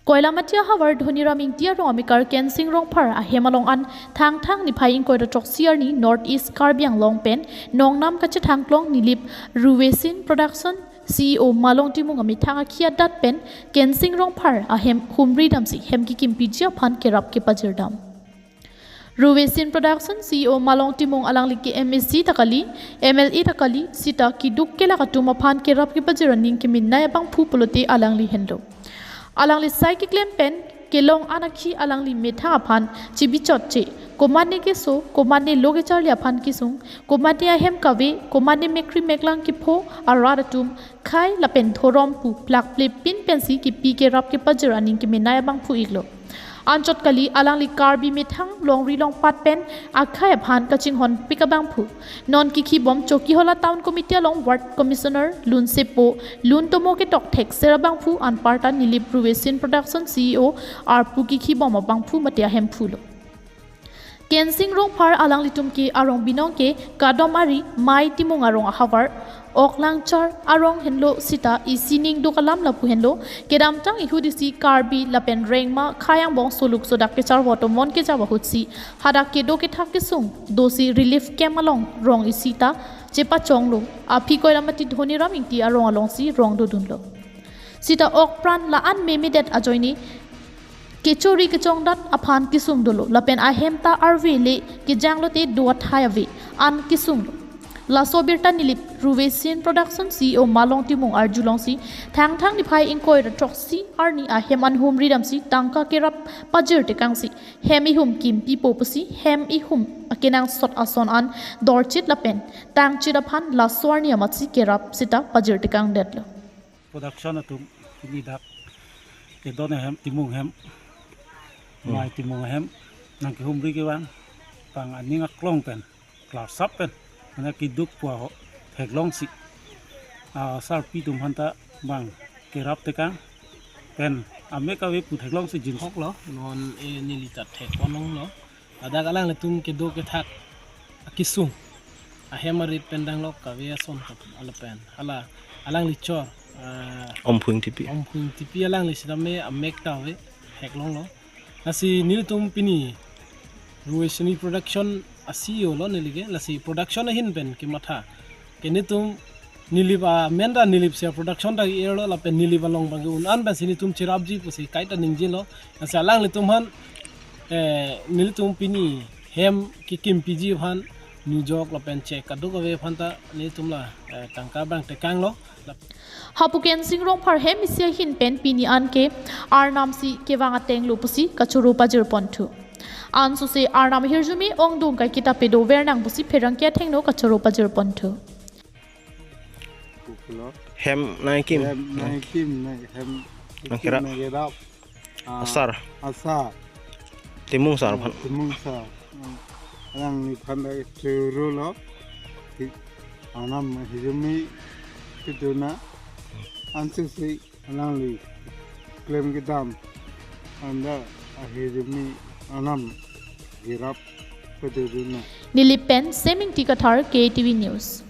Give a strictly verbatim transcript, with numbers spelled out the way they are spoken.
Koilamati ahavar Dhoniram Ingti arong amekar Kensing Rongphar ahem along an Thangthang niphai ingkoi ra throksi arni North East Karbi Anglong pen nongnam kachethangklong Nilip Ruvesin Production C E O Malong Timung amethang akhi adat pen Kensing Rongphar ahem humri damsi hem kikimpiji aphan kerap kepajirdam. Ruvesin Production C E O Malong Timung alangli ke M A C ta kali, M L A ta kali, sita keduk kelak atum aphan kerap kepajir aning kemenei abangphu pulote alangli henlo. Alangli sai keklem pen kelong anakhi alangli methang aphan chibichotche, komatne keso, komatne lo kecharli aphan kesung, komatne ahem kave, komatne mekri meklang kepho arat atum, khei lapen dhorom pu plakple pin pensi kepi kerap kepajir aning kemenei abangphu iklo. Anchot kali alangli Karbi methang longri longpat pen akhei aphan kachinghonpik abangphu. Non kikhibom Chokihola Town Committee along Ward Commissioner lunsepo luntomo ketok thekser abangphu anparta Nilip Ruvesin Production C E O arpu kikhibom abangphu mate ahemphu lo. Kensing Rongphar alanglitum ke arong binong ke Kadom Ari Mai Timung arong ahavar, Oklangchar arong henlo sita isi ning duk alam lapu henlo, kedamtang ihut isi Karbi lapen Rengma khei angbong soluk sodak kecharvo tomon kejap ahutsi hadak kedo kethak kesung dosi relief camp along rong isi ta chepachonglo, aphi Koilamati Dhoniram Ingti arong alongsi rong dodunlo. Sita okpran la-an memedet ajoine kechori kechongdat aphan kesung dolo, lapen ahem ta arve le kejanglote do athai ave an kesunglo. Laso birta Nilip Ruvesin Production C E O Malong Timung arjulongsi Thangthang niphai ingkoi ra throksi arni ahem an humri damsi tangka kerap pajir tekangsi hem ihum kimpipo pusi hem ihum akenangsot ason an dorchit lapen tangchit aphan laso arni amatsi kerap sita pajir tekangdetlo. Production atum pini dak kedon ahem, Timung ahem, Hmm. Mai Timung ahem nangkehumri kevang pang aning aklong pen, klarsap pen, mane keduk pu aho theklongsi, ah, sarpi atum aphanta bang kerap tekang pen amek ave pu theklongsi jinhoklo, non e neli ta thekponlonglo. Ladak alanglitum kedo kethak akesung, ahem arit pen danglok kave ason kap-, ala pen, hala alangli chor, ah, Omphu Ingtipi. Omphu Ingtipi alangli sitame amek ta ave, theklonglo. Lasi nelitum pini Ruesini Production a-C E O lo neli ke, lasi production ahin pen kematha ke nelitum Nilip amen ta Nilip si production ta ke-erlo lapen Nilip along abang ke un-an pensi nelitum cherapji pusi kaita ningjelo. Lasi alanglitum aphan, eh, nelitum pini hem kekimpiji aphan nujok lapen chek kadokave aphanta nelitum la, eh, tangka abang tekanglo. Hapu Kensing Rongphar hem isi ahin pen pini an ke Arnam si kevang atenglo pusi kachoro pajirponthu. Ansose Arnam ahirjume ongdung kaiketa pedo vernang pusi pherangke athengno kachoro pajirponthu. Kukulo. Hem nangkim. Hem nangkim, nang hem nangkerap. Nangkerap. Ah, asar. Asar. Timung sar aphan. Timung sar. Alangliphan dak choro lo. Ti Arnam ahirjume kedona. Ansose alangli klem kedam anta ahirjume Arnam kerap pedoduna. Nilip pen Seming T Kathar, K T V News.